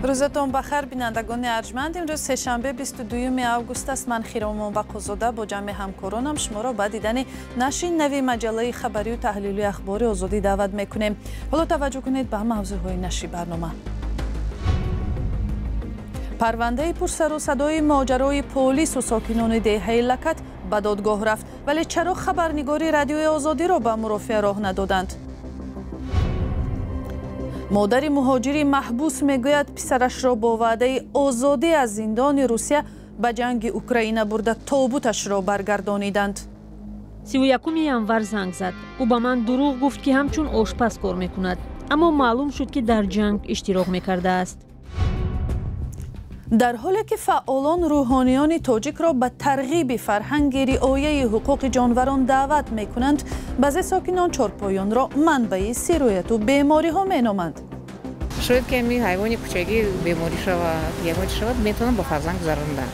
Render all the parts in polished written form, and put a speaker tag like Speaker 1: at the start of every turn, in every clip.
Speaker 1: Рӯзатон ба хайр, бинандагони арҷманд. Имрӯз сешанбе, 22 август аст. Ман, Хиромон Бақозода, бо ҷамъи ҳамкоронам шуморо ба дидани нашри нави маҷаллаи хабарию таҳлилии «Ахбори Озодӣ» даъват мекунем. Ҳоло таваҷҷӯҳ кунед ба мавзӯъҳои нашри барнома. Парвандаи пурсару садои моҷарои полису сокинони деҳаи Лакат ба додгоҳ рафт, вале чаро хабарнигори Радиои Озодиро ба мурофиа роҳ надоданд? Модари муҳоҷири маҳбус мегӯяд, писарашро бо ваъдаи озодӣ аз зиндони Русия ба ҷанги Украина бурда, тобуташро баргардониданд.
Speaker 2: 31 январ занг зад. Ӯ ба ман дурӯғ гуфт, ки ҳамчун ошпаз кор мекунад, аммо маълум шуд, ки дар ҷанг иштирок мекардааст.
Speaker 1: Дар ҳоле ки фаъолон рӯҳониёни тоҷикро ба тарғиби фарҳанги риояи ҳуқуқи ҷонварон даъват мекунанд, баъзе сокинон чорпоёнро манбаи сирояту бемориҳо меноманд.
Speaker 3: Шояд ки ами ҳайвони кӯчагӣ беморӣ шавад, ягон чи шавад, метавонам бо фарзанд гузаронда.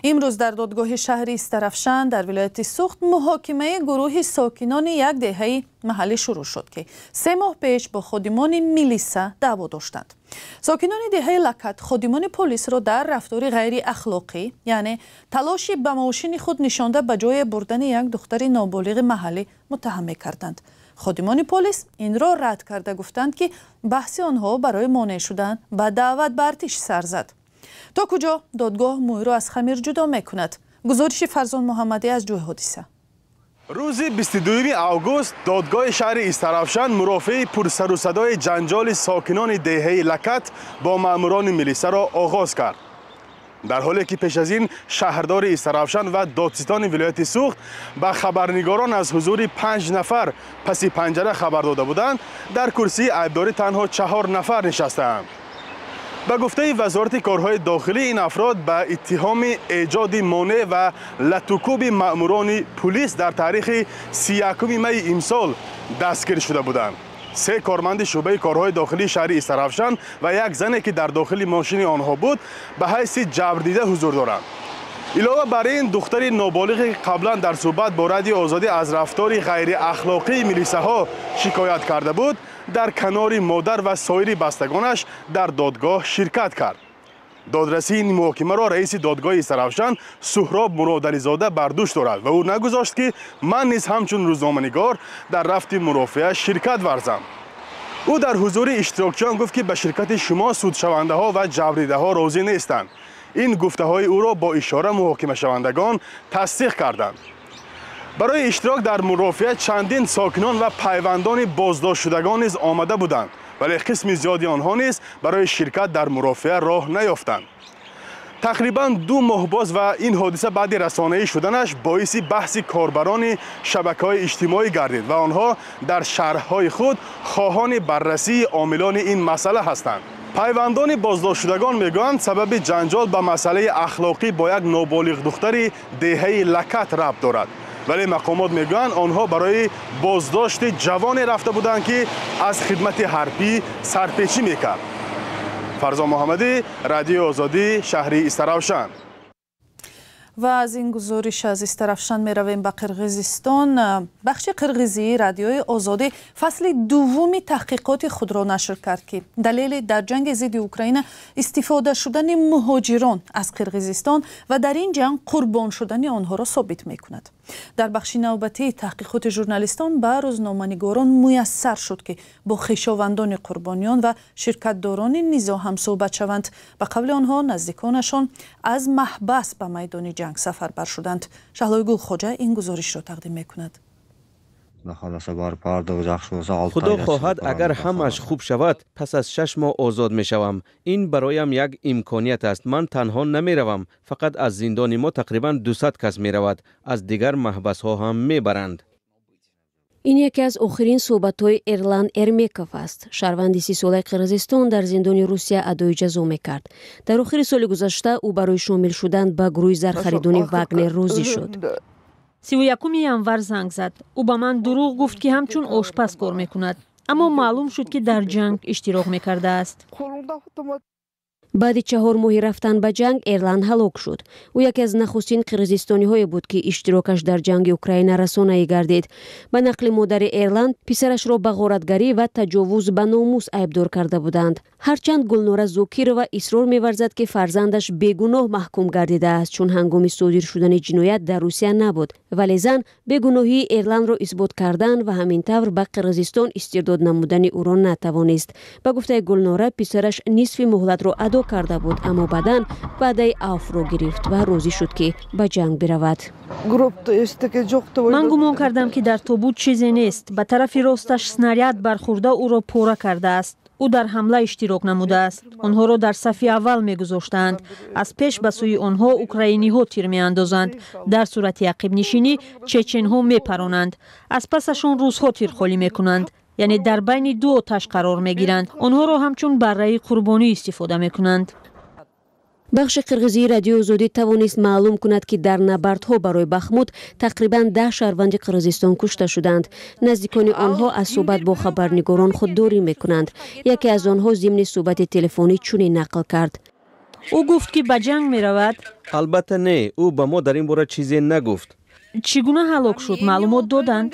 Speaker 1: Имрӯз дар додгоҳи шаҳри Истарафшан дар вилояти Суғд муҳокимаи гурӯҳи сокинони як деҳаи маҳаллӣ шурӯъ шуд, ки 3 моҳ пеш бо ходимони милиса даъво доштанд. Сокинони деҳаи Лакат ходимони полисро дар рафтори ғайриахлоқӣ, яъне талоши ба мошини худ нишонда ба ҷое бурдани як духтари ноболиғи маҳаллӣ муттаҳам мекарданд. Ходимони полис инро рад карда, гуфтанд, ки баҳси онҳо барои монеъ шудан ба даъват ба артиш сар зад. То куҷо додгоҳ мӯйро аз хамир ҷудо мекунад? Гузориши Фарзон Муҳаммадӣ аз ҷои ҳодиса.
Speaker 4: Рӯзи 22 август додгоҳи шаҳри Истарафшан мурофиаи пурсарусадои ҷанҷоли сокинони деҳаи Лакат бо маъмурони милисаро оғоз кард. Дар ҳоле ки пеш аз ин шаҳрдори Истарафшан ва додситони вилояти Суғд ба хабарнигорон аз ҳузури панҷ нафар паси панҷара хабар дода буданд, дар курсии айбдорӣ танҳо чаҳор нафар нишастаанд. Ба гуфтаи Вазорати корҳои дохилӣ, ин афрод ба иттиҳоми эҷоди монеъ ва латукӯби маъмурони пулис дар таърихи 31 майи имсол дастгир шуда буданд. Се корманди шӯъбаи корҳои дохилии шаҳри Истарафшан ва як зане, ки дар дохили мошини онҳо буд, ба ҳайси ҷабрдида ҳузур доранд. Илова бар ин, духтари ноболиғе, ки қаблан дар суҳбат бо Радиои Озодӣ аз рафтори ғайриахлоқии милисаҳо шикоят карда буд, дар канори модар ва соири бастагонаш дар додгоҳ ширкат кард. Додрасии ин муҳокимаро раиси додгоҳи Истарафшан Суҳроб Муродализода бар дӯш дорад ва ӯ нагузошт, ки ман низ ҳамчун рӯзноманигор дар рафти мурофиа ширкат варзам. Ӯ дар ҳузури иштирокчиён гуфт, ки ба ширкати шумо судшавандаҳо ва ҷабрдидаҳо розӣ нестанд. Ин гуфтаҳои ӯро бо ишора муҳокимашавандагон тасдиқ карданд. Барои иштирок дар мурофиа чандин сокинон ва пайвандони боздоштшудагон низ омада буданд, вале қисми зиёди онҳо низ барои ширкат дар мурофиа роҳ наёфтанд. Тақрибан 2 моҳ боз ва ин ҳодиса баъди расонаӣ шуданаш боиси баҳси корбарони шабакаҳои иҷтимоӣ гардид ва онҳо дар шарҳҳои худ хоҳони баррасии омилони ин масъала ҳастанд. Пайвандони боздоштшудагон мегӯянд, сабаби ҷанҷол ба масъалаи ахлоқӣ бо як ноболиғ духтари деҳаи Лакат рабт дорад, вале мақомот мегӯянд, онҳо барои боздошти ҷавоне рафта буданд, ки аз хидмати ҳарбӣ сарпечӣ мекард. Фарзон Муҳаммадӣ, Радиои Озодӣ, шаҳри Истаравшан.
Speaker 1: Ва аз ин гузориш аз Истарафшан меравем ба Қирғизистон. Бахши қирғизии Радиои Озодӣ фасли дуввуми таҳқиқоти худро нашр кард, ки далели дар ҷанги зидди Украина истифода шудани муҳоҷирон аз Қирғизистон ва дар ин ҷанг қурбон шудани онҳоро собит мекунад. Дар бахши навбатии таҳқиқоти журналистон ба рӯзноманигорон муяссар шуд, ки бо хешовандони қурбониён ва ширкатдорони низоъ ҳамсӯҳбат шаванд. Ба қавли онҳо, наздиконашон аз маҳбас ба майдони ҷанг сафарбар шуданд. Шаҳлои Гулхоҷа ин гузоришро тақдим мекунад.
Speaker 5: Худо хоҳад, агар ҳамааш хуб шавад, пас аз 6 моҳ озод мешавам. Ин бароям як имконият аст. Ман танҳо намеравам. Фақат аз зиндони мо тақрибан 200 кас меравад, аз дигар маҳбасҳо ҳам мебаранд.
Speaker 6: Ин яке аз охирин суҳбатҳои Эрлан Эрмеков аст. Шаҳрванди 30-солаи Қирғизистон дар зиндони Русия адои ҷазо мекард. Дар охири соли гузашта ӯ барои шомил шудан ба гурӯҳи зархаридони Вагнер розӣ шуд.
Speaker 2: 31 январ занг зад. Ӯ ба ман дурӯғ гуфт, ки ҳамчун ошпаз кор мекунад, аммо маълум шуд, ки дар ҷанг иштирок мекардааст.
Speaker 6: Баъди 4 моҳи рафтан ба ҷанг Эрлан ҳалок шуд. Ӯ яке аз нахустин қирғизистониҳое буд, ки иштирокаш дар ҷанги Украина расонаӣ гардид. Ба нақли модари Эрлан, писарашро ба ғоратгарӣ ва таҷовуз ба номус айбдор карда буданд. Ҳарчанд Гулнора Зокирова исрор меварзад, ки фарзандаш бегуноҳ маҳкум гардидааст, чун ҳангоми содир шудани ҷиноят дар Русия набуд. Вале зан бегуноҳии Эрланро исбот кардан ва ҳамин тавр ба Қирғизистон истирдод намудани ӯро натавонист. Ба гуфтаи Гулнора, писараш нисфи муҳлатро адо карда буд, аммо баъдан ваъдаи афвро гирифт ва розӣ шуд, ки ба ҷанг биравад.
Speaker 2: Ман гумон кардам, ки дар тобут чизе нест. Ба тарафи росташ снаряд бархӯрда ӯро пора кардааст. Ӯ дар ҳамла иштирок намудааст. Онҳоро дар сафи аввал мегузоштанд. Аз пеш ба сӯи онҳо украиниҳо тир меандозанд. Дар сурати ақибнишинӣ чеченҳо мепаронанд. Аз пасашон русҳо тирхолӣ мекунанд. Яъне дар байни ду оташ қарор мегиранд. Онҳоро ҳамчун барраи қурбонӣ истифода мекунанд.
Speaker 6: Бахши қирғизии Радиои Озодӣ тавонист маълум кунад, ки дар набардҳо барои Бахмут тақрибан 10 шаҳрванди Қирғизистон кушта шуданд. Наздикони онҳо аз суҳбат бо хабарнигорон худдорӣ мекунанд. Яке аз онҳо зимни суҳбати телефонӣ чунин нақл кард.
Speaker 2: Ӯ гуфт, ки ба ҷанг меравад.
Speaker 5: Албатта не, ӯ ба мо дар ин бора чизе нагуфт.
Speaker 2: Чӣ гуна ҳалок шуд, маълумот доданд?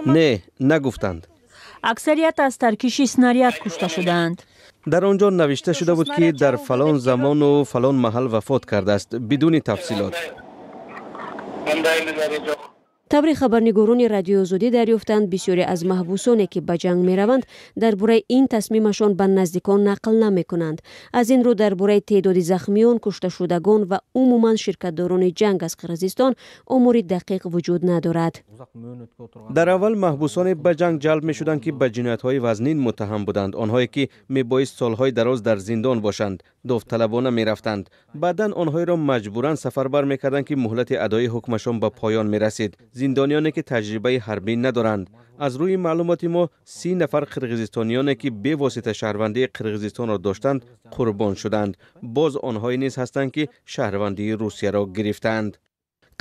Speaker 5: Не, нагуфтанд.
Speaker 2: Аксарият аз таркиши снаряд кушта шудаанд.
Speaker 5: Дар он ҷо навишта шуда буд, ки дар фалон замону фалон маҳал вафот кардааст, бидуни тафсилот.
Speaker 6: Таври хабарнигорони Радиои Озодӣ дарёфтанд, бисёре аз маҳбусоне, ки ба ҷанг мераванд, дар бораи ин тасмимашон ба наздикон нақл намекунанд. Аз ин рӯ дар бораи теъдоди захмиён, кушташудагон ва умуман ширкатдорони ҷанг аз Қирғизистон омори дақиқ вуҷуд надорад.
Speaker 5: Дар аввал маҳбусоне ба ҷанг ҷалб мешуданд, ки ба ҷиноятҳои вазнин муттаҳам буданд, онҳое ки мебоист солҳои дароз дар зиндон бошанд, довталабона мерафтанд. Баъдан онҳоеро маҷбуран сафарбар мекарданд, ки муҳлати адои ҳукмашон ба поён мерасид. Зиндониёне ки таҷрибаи ҳарбӣ надоранд. Аз рӯи маълумоти мо 30 нафар қирғизистониёне ки бевосита шаҳрвандии Қирғизистонро доштанд, қурбон шуданд. Боз онҳое низ ҳастанд, ки шаҳрвандии Русияро гирифтаанд.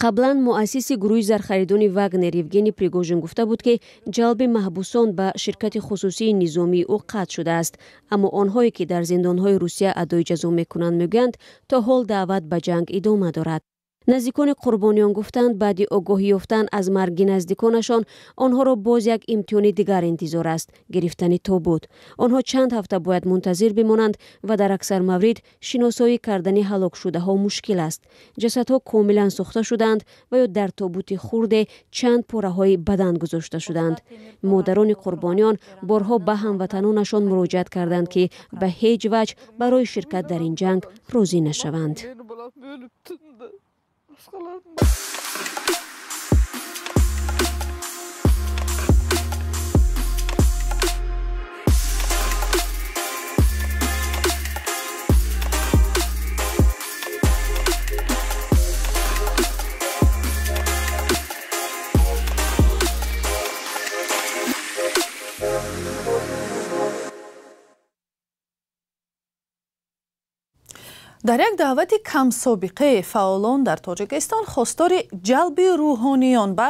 Speaker 6: Қаблан муассиси гурӯҳи зархаридони Вагнер Евгений Пригожин гуфта буд, ки ҷалби маҳбусон ба ширкати хусусии низомии ӯ қатъ шудааст. Аммо онҳое, ки дар зиндонҳои Русия адои ҷазо мекунанд, мегӯянд, то ҳол даъват ба ҷанг идома дорад. Наздикони қурбониён гуфтанд, баъди огоҳӣ ёфтан аз марги наздиконашон онҳоро боз як имтиҳони дигар интизор аст – гирифтани тобут. Онҳо чанд ҳафта бояд мунтазир бимонанд ва дар аксар маврид шиносоӣ кардани ҳалокшудаҳо мушкил аст. Ҷасадҳо комилан сӯхта шудаанд ва ё дар тобути хурде чанд пораҳои бадан гузошта шуданд. Модарони қурбониён борҳо ба ҳамватанонашон муроҷиат карданд, ки ба ҳеҷ ваҷҳ барои ширкат дар ин ҷанг розӣ нашаванд.
Speaker 1: Дар як даъвати камсобиқаи фаъолон дар Тоҷикистон хостори ҷалби рӯҳониён ба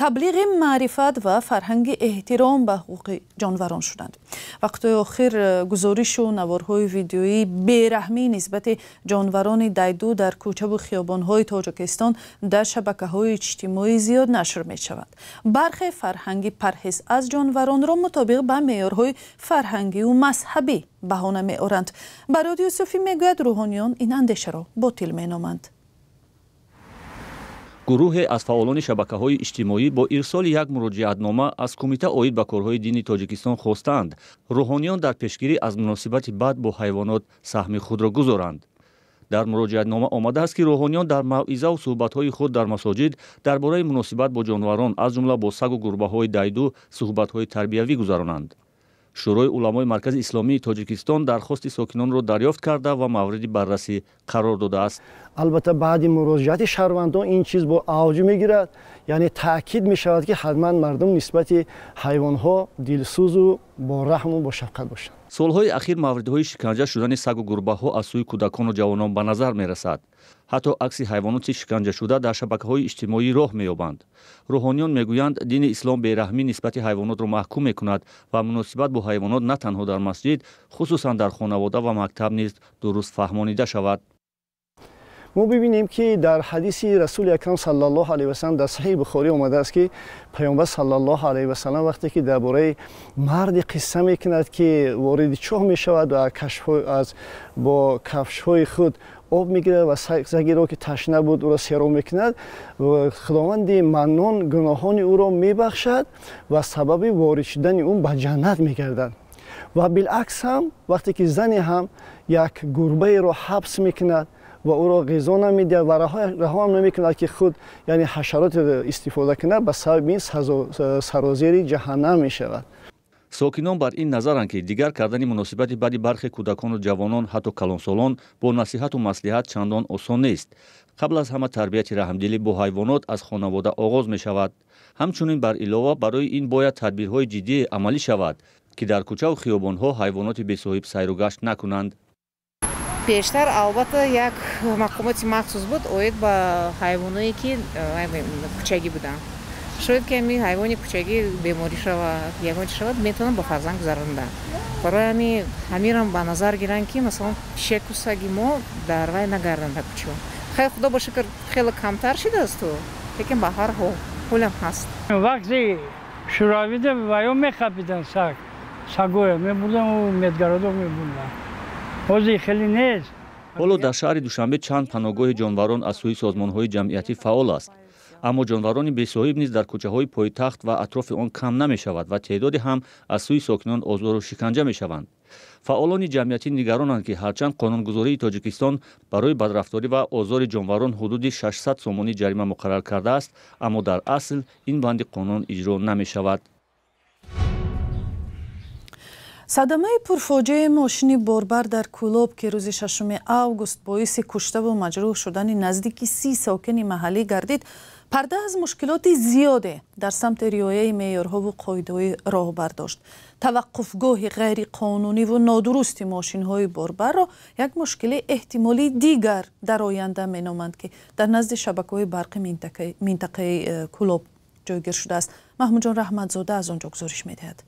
Speaker 1: таблиғи маърифат ва фарҳанги эҳтиром ба ҳуқуқи ҷонварон шуданд. Вақтҳои охир гузоришу наворҳои видеоии бераҳмӣ нисбати ҷонварони дайду дар кӯчаву хиёбонҳои Тоҷикистон дар шабакаҳои иҷтимоӣ зиёд нашр мешаванд. Бархе фарҳанги парҳез аз ҷонваронро мутобиқ ба меъёрҳои фарҳангию мазҳабӣ баҳона меоранд. Барод Юсуфӣ мегӯяд, рӯҳониён ин андешаро ботил меноманд.
Speaker 7: Гурӯҳе аз фаъолони шабакаҳои иҷтимоӣ бо ирсоли як муроҷиатнома аз кумита оид ба корҳои дини Тоҷикистон хостаанд, рӯҳониён дар пешгирӣ аз муносибати бад бо ҳайвонот саҳми худро гузоранд. Дар муроҷиатнома омадааст, ки рӯҳониён дар мавъизаву суҳбатҳои худ дар масоҷид дар бораи муносибат бо ҷонварон, аз ҷумла бо сагу гурбаҳои дайду, суҳбатҳои тарбиявӣ гузаронанд. Шӯрои уламои Маркази Исломии Тоҷикистон дархости сокинонро дарёфт карда ва мавриди баррасӣ қарор додааст.
Speaker 8: Албатта, баъди муроҷиати шаҳрвандон ин чиз бо авҷ мегирад, яъне таъкид мешавад, ки ҳатман мардум нисбати ҳайвонҳо дилсӯзу бо раҳму бо шафқат бошанд.
Speaker 7: Солҳои ахир мавридҳои шиканҷа шудани сагу гурбаҳо аз сӯи кӯдакону ҷавонон ба назар мерасад. Ҳатто акси ҳайвоноти шиканҷашуда дар шабакаҳои иҷтимоӣ роҳ меёбанд. Рӯҳониён мегӯянд, дини ислом бераҳмӣ нисбати ҳайвонотро маҳкум мекунад ва муносибат бо ҳайвонот на танҳо дар масҷид, хусусан дар хонавода ва мактаб низ дуруст фаҳмонида шавад.
Speaker 8: Мо бибинем, ки дар ҳадиси Расули Акрам саллаллоҳу алайҳи васалам дар Саҳиҳи Бухорӣ омадааст, ки Паёмбар саллаллоҳу алайҳи васалам вақте ки дар бораи марде қисса мекунад, ки вориди чоҳ мешавад ва аз бо кафшҳои худ об мегирад ва сагеро, ки ташна буд, ӯро сероб мекунад, Худованди Маннон гуноҳони ӯро мебахшад ва сабаби ворид шудани ӯ ба ҷаннат мегардад. Ва билакс ҳам, вақте ки зане ҳам як гурбаеро ҳабс мекунад ва ӯро ғизо намедиҳад ва раҳоам намекунад, ки худ, яъне ҳашаротро истифода кунад, ба сабаби ин сарозери ҷаҳаннам мешавад.
Speaker 7: Сокинон бар ин назаранд, ки дигар кардани муносибати баъди бархе кӯдакону ҷавонон, ҳатто калонсолон, бо насиҳату маслиҳат чандон осон нест. Қабл аз ҳама тарбияти раҳмдилӣ бо ҳайвонот аз хонавода оғоз мешавад. Ҳамчунин бар илова барои ин бояд тадбирҳои ҷиддие амалӣ шавад, ки дар кӯчаву хиёбонҳо ҳайвоноти бесоҳиб сайру гашт накунанд.
Speaker 3: Пештар, албатта, як мақомоти махсус буд оид ба ҳайвоное, ки кӯчагӣ буданд. Шояд ки ҳами ҳайвони кӯчагӣ беморӣ шавад, ягон чи шавад, метавонанд ба фарзанд гузаронда. Барои ҳами ҳамирам ба назар гиранд, ки масалан пишеку саги мо дар вай нагарданд, дар кӯчо. Хай, Худо ба шукр, хеле камтар шидаасту, лекин ба ҳар ҳол ҳолам ҳаст.
Speaker 9: Вақти шӯравида ваё мехапиданд, саг сагоя мебурданд, медгородок мебурданд. Ҳозир хеле нест.
Speaker 7: Ҳоло дар шаҳри Душанбе чанд паноҳгоҳи ҷонварон аз сӯи созмонҳои ҷамъиятӣ фаъол аст, аммо ҷонварони бесоҳиб низ дар кӯчаҳои пойтахт ва атрофи он кам намешавад ва теъдоде ҳам аз сӯи сокинон озору шиканҷа мешаванд. Фаъолони ҷамъиятӣ нигаронанд, ки ҳарчанд қонунгузории Тоҷикистон барои бадрафторӣ ва озори ҷонварон ҳудуди 600 сомонӣ ҷарима муқаррар кардааст, аммо дар асл ин банди қонун иҷро намешавад.
Speaker 1: Садамаи пурфоҷиаи мошини борбар дар Кӯлоб, ки рӯзи 6 август боиси куштаву маҷрӯҳ шудани наздики 30 сокини маҳаллӣ гардид, парда аз мушкилоти зиёде дар самти риояи меъёрҳову қоидаҳои роҳ бардошт. Таваққуфгоҳи ғайриқонуниву нодурусти мошинҳои борбарро як мушкили эҳтимолии дигар дар оянда меноманд, ки дар назди шабакаҳои барқи минтақаи Кӯлоб ҷойгир шудааст. Маҳмудҷон Раҳматзода аз он ҷо гузориш медиҳад.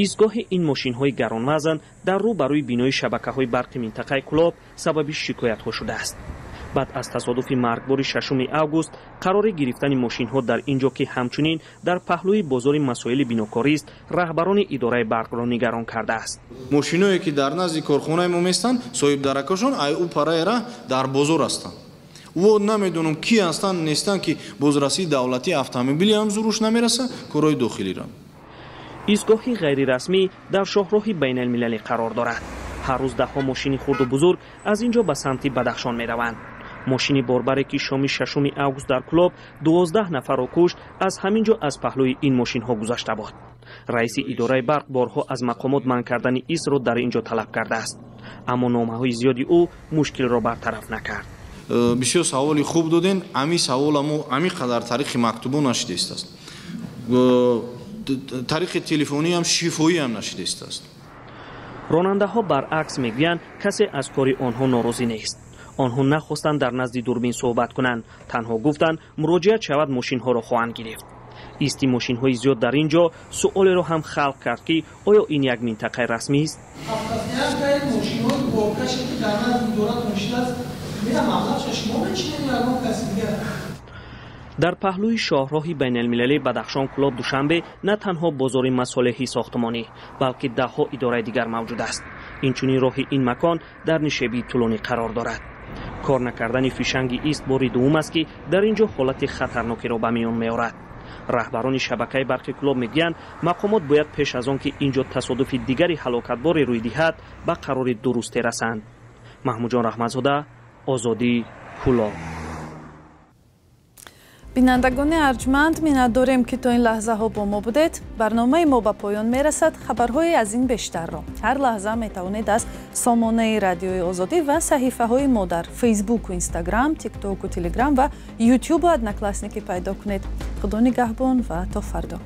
Speaker 10: Истгоҳи ин мошинҳои гаронвазн дар рӯ барои бинои шабакаҳои барқи минтақаи Кӯлоб сабаби шикоятҳо шудааст. Баъд аз тасодуфи маргбори 6 август қарори гирифтани мошинҳо дар ин ҷо, ки ҳамчунин дар паҳлӯи бозори масоили бинокорист, раҳбарони идораи барқро нигарон кардааст.
Speaker 11: Мошиное, ки дар назди корхонаи мо местанд, соҳибдаракашон ай ӯ параера дар бозор ҳастанд. Во намедонам, ки ҳастанд, нестанд, ки бозрасии давлатии автомобили ҳам зуруш намераса, корҳои дохилиро.
Speaker 10: Истгоҳи ғайрирасмӣ дар шоҳроҳи байналмилалӣ қарор дорад. Ҳар рӯз даҳҳо мошини хурду бузург аз ин ҷо ба самти Бадахшон мераванд. Мошини борбаре, ки шоми 6 август дар Кӯлоб 12 нафарро кушт, аз ҳамин ҷо аз паҳлӯи ин мошинҳо гузашта буд. Раиси идораи барқ борҳо аз мақомот манъ кардани истро дар ин ҷо талаб кардааст, аммо номаҳои зиёди ӯ мушкилро бартараф накард.
Speaker 11: Бисёр саволи хуб доден. Ами савола мо ами қадар тариқи мактубо нашидистааст, тариқи телефониам, шифоиам нашидистааст.
Speaker 10: Ронандаҳо баръакс мегӯянд, касе аз кори онҳо норозӣ нест. Онҳо нахостанд дар назди дурбин суҳбат кунанд, танҳо гуфтанд, муроҷиат шавад, мошинҳоро хоҳанд гирифт. Исти мошинҳои зиёд дар ин ҷо суолеро ҳам халқ кард, ки оё ин як минтақаи расмист? Дар паҳлӯи шоҳроҳи байналмилалии Бадахшон Кӯлоб Душанбе на танҳо бозори масолеҳи сохтмонӣ, балки даҳҳо идораи дигар мавҷуд аст. Инчунин роҳи ин макон дар нишебии тӯлонӣ қарор дорад. Кор накардани фишанги ист бори дуввум аст, ки дар ин ҷо ҳолати хатарнокиро ба миён меорад. Раҳбарони шабакаи барқи Кӯлоб мегӯянд, мақомот бояд пеш аз он ки ин ҷо тасодуфи дигари ҳалокатборе рӯй диҳад, ба қарори дурусте расанд. Маҳмудҷон Раҳматзода, Озодӣ, Кӯлоб.
Speaker 1: Бинандагони арҷманд, миннатдорем, ки то ин лаҳзаҳо бо мо будед. Барномаи мо ба поён мерасад. Хабарҳои аз ин бештарро ҳар лаҳза метавонед аз сомонаи Радиои Озодӣ ва саҳифаҳои мо дар Фейсбуку Инстаграм, Тиктоку Телеграм ва Ютюбу Одноклассники пайдо кунед. Худо нигаҳбон ва то фардо.